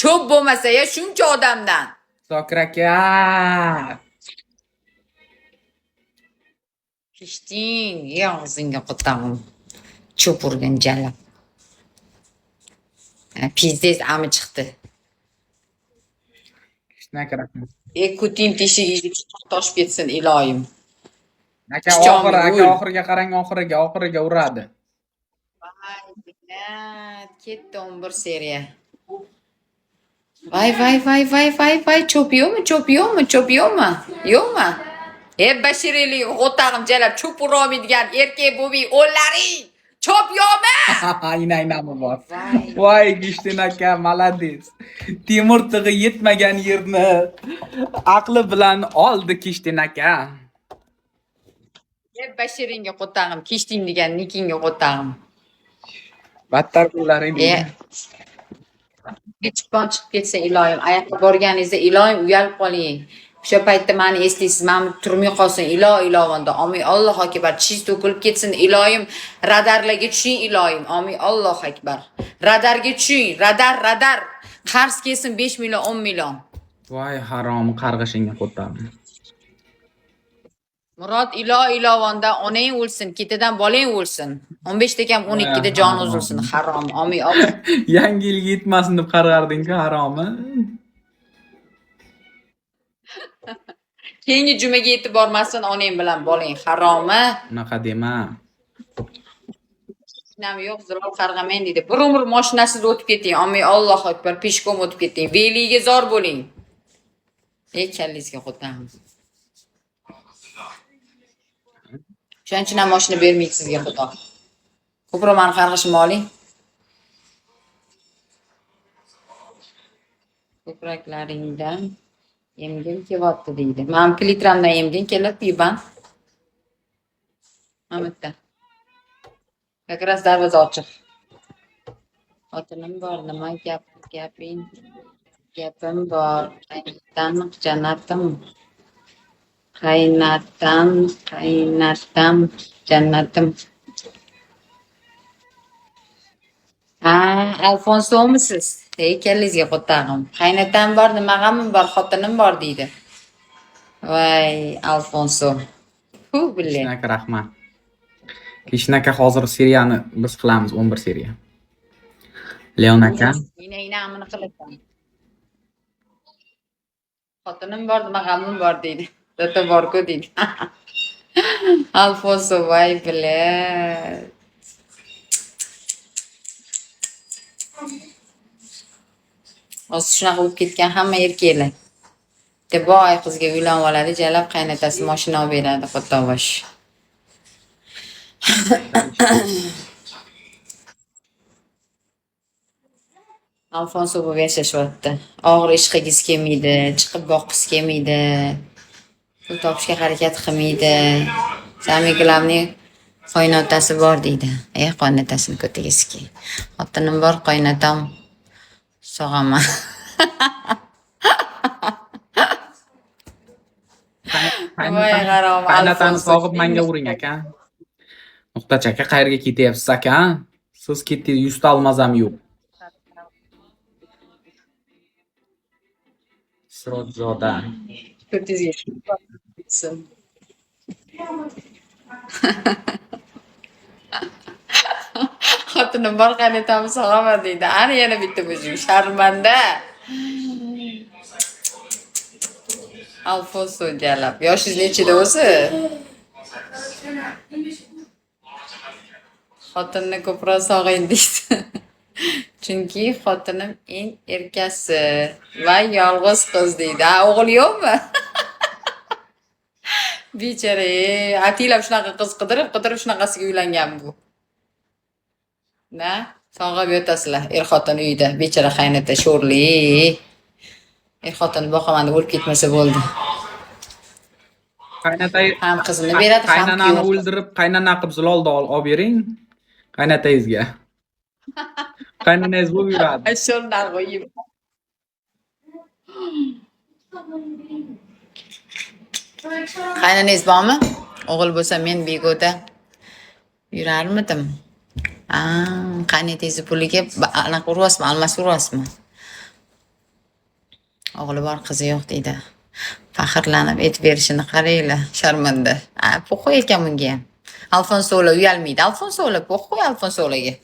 Cho'p bo'lmasa ya shuncha odamdan. Zokir aka. Pishding, og'zingga qotag'im. Cho'p urgan jalab. Pizdez ami chiqdi. Kishtin aka rahmat. E kuting teshigingga toshib ketsin iloyim. Aka Pichog'ing oxiri, aka o'l. oxiriga qarang, oxiriga, oxiriga uradi. Voy, блядь, ketdi 11 seriya. Voy voy voy voy voy voy, cho'p yo'qmi, cho'p yo'qmi, cho'p yo'qmi? Yo'qmi? E bashirili o'tag'im jalab cho'p urolmaydigan erkak bo'bi o'llaring. Cho'p yo'qmi? Inanami bor. Voy. Voy Kishtin aka, молодец. Temur tig'i yetmagan yerni aqli bilan oldi Kishtin aka. E bashiringga qo'tag'im, kechding degan nikingga qo'tag'im. Battar bo'laring. E chiqqon chiqib ketsa iloyim, ayoqqa borganingizda iloyim uyalib qoling. O'sha paytda mani eslaysiz, mana turmay qolsin ilo ilovonda. Omin Allohu akbar, tishingiz to'kilib ketsin iloyim, radarlarga tushing iloyim. Omin Allohu akbar. Radarga tushing, radar, radar. Qarz kelsin 5 million, 10 million. Voy harom qarg'ishingga qo'tag'im. Murod ilo ilovonda onang o'lsin, ketidan bolang o'lsin. 15 ta kam 12 da jon uzilsin harom. Omin Alloh. Yangi yilga yetmasin deb qarg'arding-ku haromi. Keyingi jumaga yetib bormasin onang bilan bolang haromi. Unaqa dema. Mashinam yo'q, zirol qarg'amang deydi. Bir umr mashinasiz o'tib keting. Omin Allohu akbar, peshkom o'tib keting. Veliga zor bo'ling. Ey kallangizga qo'tamiz. Shuning uchun ham mashina bermaydi sizga Xudo. Ko'proq mani qarg'ishimni oling. Ko'kraklaringdan emgim kelyapti deydi. Mana klitramdan emgin kelib, yuban. Mana bu yerda. Как раз darvoza ochiq. Xotinim bor, nima gap, gaping? Gapim bor. Qaynatam, jannatim. Qaynatam, qaynatam, jannatim. Ha, Alfonsomisiz? Ey, kallangizga qo'tag'im. Qaynatam bor, nima g'amim bor, xotinim bor deydi. Voy, Alfonso. Hu, bille. Kishtin aka rahmat. Kishtin aka hozir seriyani biz qilamiz 11 seriya. Leon aka. Ina amini qilasan. Xotinim bor, nima g'amim bor deydi. Zata bor-ku deydi. Alfonso, voy, bile. Hozir shunaqa bo'lib ketgan hamma erkaklar. Bitta boy qizga uylanib oladi, jalab qaynotasi mashina olib beradi, qo'tobosh. Alfonso bo'lib yashashyapti. Og'ir ish qilgisi kelmaydi, chiqib boqqisi kelmaydi. Pul topishga harakat qilmaydi. Самый главный qaynotasi bor deydi. E, qaynotasini ko'tagisi kel. Xotinim bor, qaynotam sog'aman. Voy harom, Qaynotani Alfonso. sog'ib menga uring aka. Nuqtacha aka qayerga ketyapsiz aka? Siz ketdingiz, 100 ta almazam yo'q. Sirojzoda. Ko'tingizga ketsin. Xotinim bor, qaynotam sog'aman deydi. Ana yana bitta mujik sharmanda. Alfonso jalab. Yoshingiz nechida o'zi? Xotinni ko'proq sog'ing deydi. Chunki xotinim eng erkasi va yolg'iz qiz deydi. Ha, o'g'il yo'qmi? Bechora, ataylab shunaqa qiz qidirib, qidirib shunaqasiga uylangan bu. Na, sog'ib yotasizlar er-xotin uyida. Bechora qaynota sho'rli. Er-xotinni boqaman deb o'lib ketmasa bo'ldi. Qaynotay Ham qizini beradi, ham qaynonani kuyov. o'ldirib, qaynona qilib zilolni olib bering qaynotangizga. Qaynonangiz bo'lib yuradi. Sho'rdan qo'yib. Qaynonangiz bormi? O'g'il bo'lsa men bego'da yurarmidim? Qaynotangizni puliga anaqa uryapsizmi, almas uryapsizmi? O'g'li bor, qizi yo'q deydi. Faxrlanib aytib berishini qaranglar, sharmanda. A, похуй ekan bunga ham. Alfonsolaga uyalmaydi. Alfonsolaga похуй, Alfonsolaga.